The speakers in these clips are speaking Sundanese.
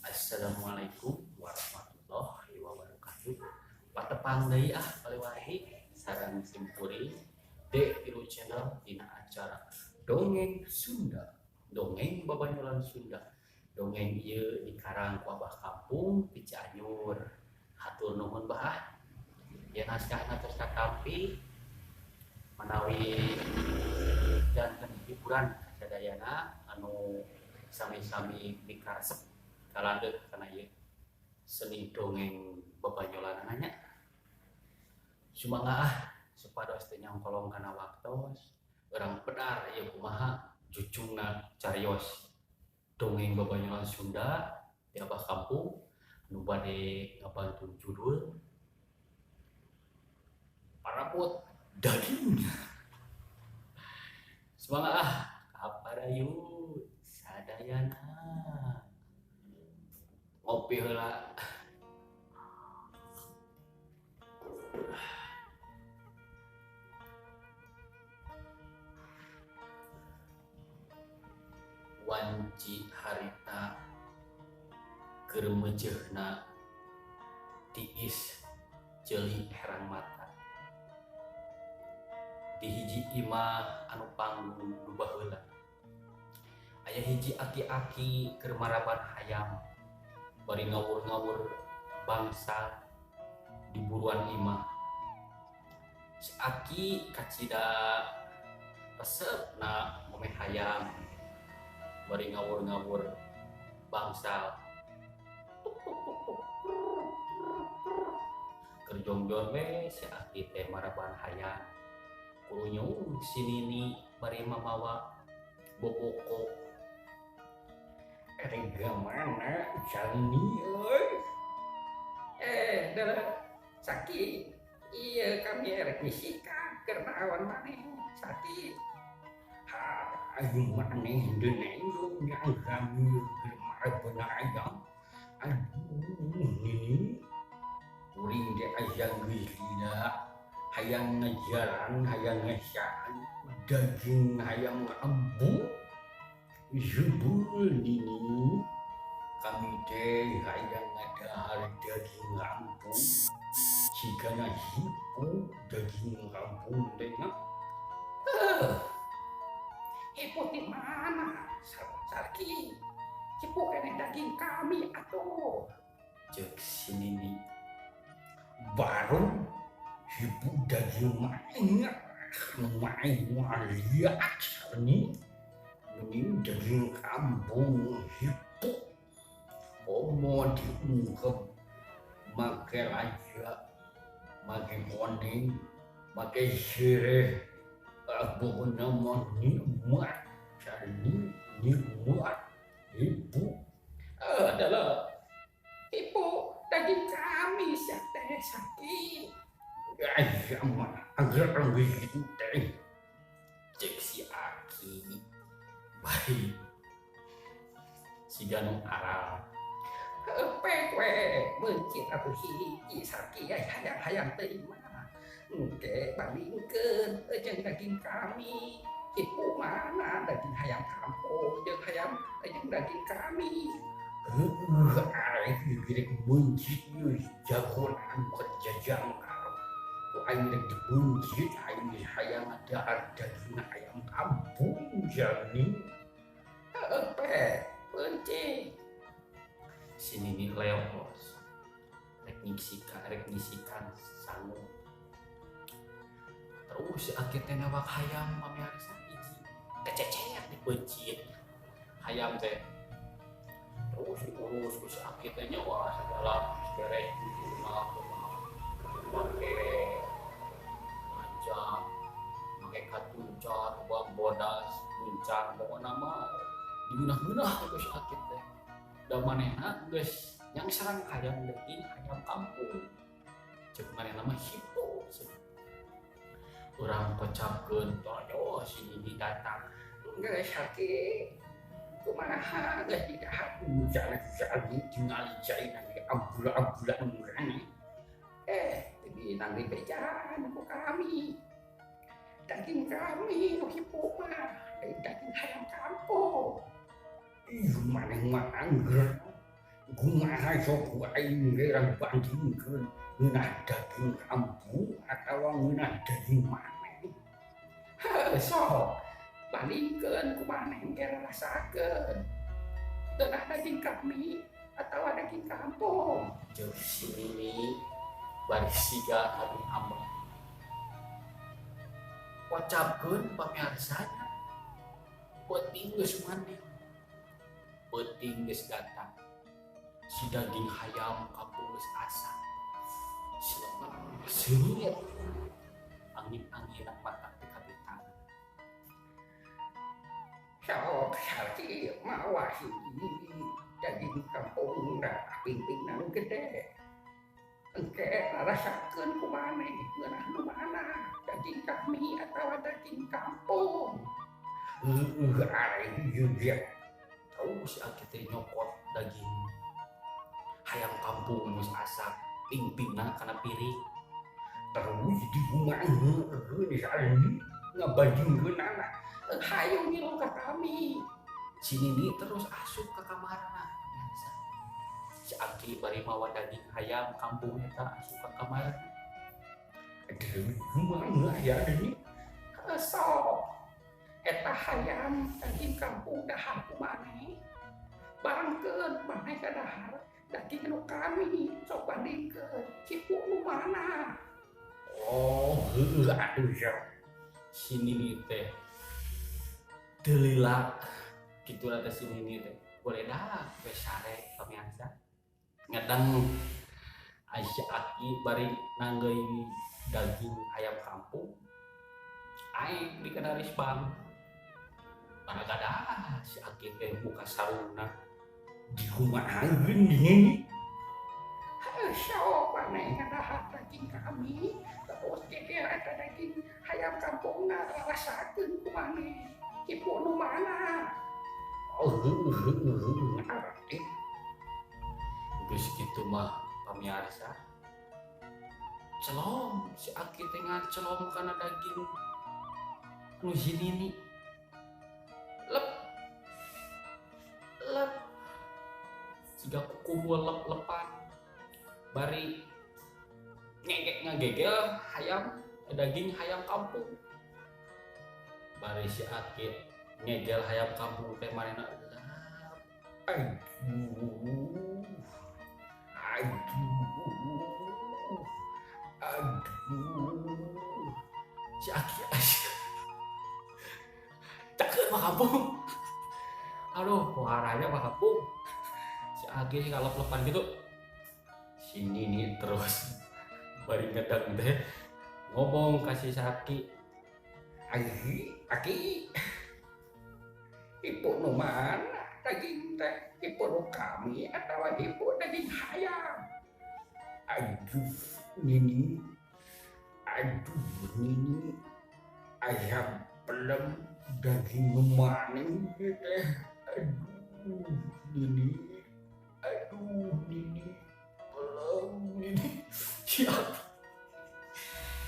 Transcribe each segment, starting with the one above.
Assalamualaikum warahmatullahi wabarakatuh. Patepang deui ah kaliwargi sareng simkuring D3 Channel dina acara Dongeng Sunda, dongeng babanyolan Sunda. Dongeng ieu dikarang ku Abah Kampung di Cianjur. Hatur nuhun, Bah, ah. Ieu naskahna tos katampi, manawi janten hiburan kasadayana anu sami-sami mikaresep kalandeuh kana ieu seni dongeng babanyolan nya. Sumangga ah, supados teu nyangkolong kana waktos, urang pedar ieu kumaha jujungna carios dongeng babanyolan Sunda di Abah Kampung nu bade ngabantu judul Parabot Daging. Sumangga ah, kaparayun sadayana. Ngopi heula. Wanci harita keur meujeuhna tiis ceuli herang mata. Di hiji imah anu panggung nu baheula aya hiji aki-aki keur maraban hayam bari ngawur-ngawur bangsa di buruan imah. Si aki kacida resep na ngomeh hayam bari ngawur-ngawur bangsal. Keur jongjon we si aki teh maraban hayam, kurunyung si nini bari mamawa boboko. Erek mana Jani euy? Eh, adalah Saki. Iya, kami erek nyisikan karena awan maneh, Saki. Ha, aing maneh deuneng yang kami keur maraban hayam. Aduh, nini, kuring teh aya geus lila hayang ngajaran, hayang ngasaan daging hayam kampung. Jebul, nini, kami teh hayang ngadahar daging kampung, jigana hipu daging kampung teh nya. Eh, hipu di mana, Sarki? Hipu keneh daging kami atuh. Cek si nini. Baru hipu daging mana main lihat nih, mending daging kampung hipu, komo diungkep make raja, make koneng, make sireh, pokoknya mah nikmat cari, nikmat hipu. Eh, adalah hipu daging kami sia teh, Saki. Ayah mah agar gitu teh. Cek si aki baik si ganong aral. Heuh, we meuncit atuh hiji, Sarki, ya hayang-hayang teuing mah. Engke bandingkeun jeung daging kami. Hipu mana daging hayam kampung jeung hayam jeung daging kami? Heuh, aing rek meuncit ieu jagoan bukan jajangkar. Ku aing rek dibeuncit, aing geus hayang dahar daging ayam kampung jani. Heuh, pe meuncit. Si nini leos rek nyisikan, rek nyisikan sangu. Terus si aki teh nawak hayam pamiarsa hiji kececek dipeuncit hayam teh, terus diurus ku si aki teh nya. Wah, segala beres mah, make raja, make katuncar, bang bodas muncar, pokokna mah digeunah-geunah ku si aki teh. Da Da manehna geus yang serang hayam daging hayam kampung. Cek manehna mah hipo. Urang kocapkeun toyo si Nini datang. Geus Aki kumaha geus didahar jalan-jalan tingali jaina abula-abula urang. Teu dibejaan ku kami. Daging kami nu hipo mah daging hayam kampung. Ih maneh mah angger. Kumaha sok ku aing ge bandingkeun ngeunah daging kampung atawa ngeunah daging maneh. Heuh sok bandingkeun ku maneh ge rasakeun. Ngeunah daging kami atawa daging kampung. Jeung si Nini bari siga kami ambek. Kocapkeun pamiarsana. Peuting geus mandi. Peuting geus datang. Si daging hayam kampung geus asak. Selamat seungit. Angin-anginan mata teh kabetang. Sok Aki mawa hiji daging kampung da pingpingna gede. Engke rasakeun ku maneh ngeunah nu mana daging kami atawa daging kampung. Heueuh aing juga. Tahu si Aki teh nyokot daging hayam kampung geus asak pingpingna kana piring. Terus di kumaha heueuh di sareun ngabandingkeunana. Hayu ngilu ka kami. Si Nini terus asup ka kamarna biasa. Si Aki bari mawa daging hayam kampung eta asup ka kamarna. Aduh, kumaha ya ini? Sok eta hayam daging kampung dahar ku maneh. Barangkeun maneh ka dahar daging nu kami sok bandingkeun hipo nu mana. Oh, heueuh atuh sok. Si Nini teh teu lila kitu teh si Nini teh. Boleh dah we sare pamiarsa. Ngadang si Aki bari nanggeui daging hayam kampung. Aing di kana risbang. Baragadah si Aki teh buka sarungna. Di kumahaeun ini? Heuh sok maneh ngadahar daging kami terus geger eta daging hayam kampungna rasakeun ku maneh. Hipo nu mana? Oh heueuh ngarti. Geus kitu mah pamiarsa. Celom si Aki teh ngacelom kana daging nu si Nini. Lep. Lep. Siga kuku lep-lepan. Bari ngegek ngagegel hayam daging hayam kampung. Bari si Aki ngegel hayam kampung teh manehna lap. Aduh. Aduh. Aduh. Si Aki cakeun mah kampung. Aduh, waranya mah kampung. Si Aki sih kalep-lepan gitu. Si Nini terus bari ngedang teh ngomong ka si Aki. Aki, Aki. Hipo nu mana daging teh? Hipo nu kami atawa hipo daging hayam? Aduh, Nini. Aduh, Nini. Ayam pelem daging mana teh? Aduh, Nini. Aduh, Nini. Pelem Nini. Siap.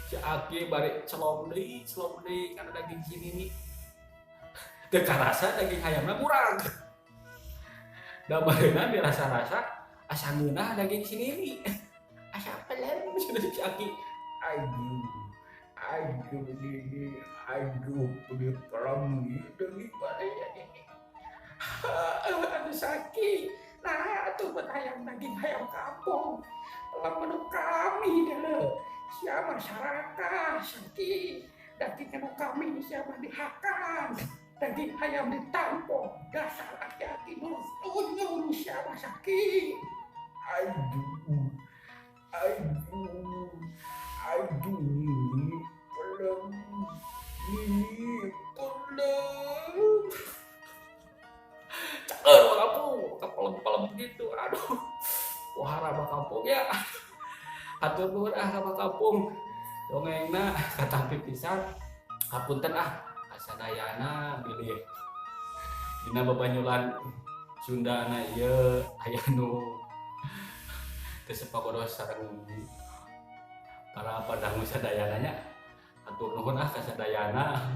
Si Aki bari celom deui kana daging si Nini. Teu karasa daging hayamna kurang. Da bareuna dirasa-rasa asa ngeunah daging si Nini. Asa pelem cenah si Aki. Aduh. Aduh Nini, aduh beli pelem daging mana ini. Aduh sakit. Nah, atuh buat hayam daging hayam kampung. Pelem menu kami deh. Siapa masyarakat sakit. Daging anu kami siapa dihakan. Daging hayam ditampung. Dasar aki-aki nu tunyun siapa sakit. Aduh. Aduh. Aduh Nini pelem. Nini pelem. Caker kampung, kapelem-pelem Gitu, aduh. Pohara Abah Kampung ya. Hatur nuhun ah Abah Kampung. Dongengna katampi pisan. Hapunten ah kasadayana bilih dina babanyulan Sundana ieu aya nu teu sapagodos sareng para padangu sadayana nya. Hatur nuhun ah kasadayana.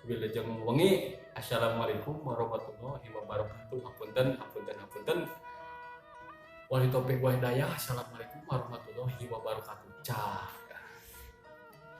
Wilujeng wengi. Assalamualaikum warahmatullahi wabarakatuh. Hapunten, hapunten, hapunten. Wabillahi taufik wal hidayah. Assalamualaikum warahmatullahi wabarakatuh. Cah.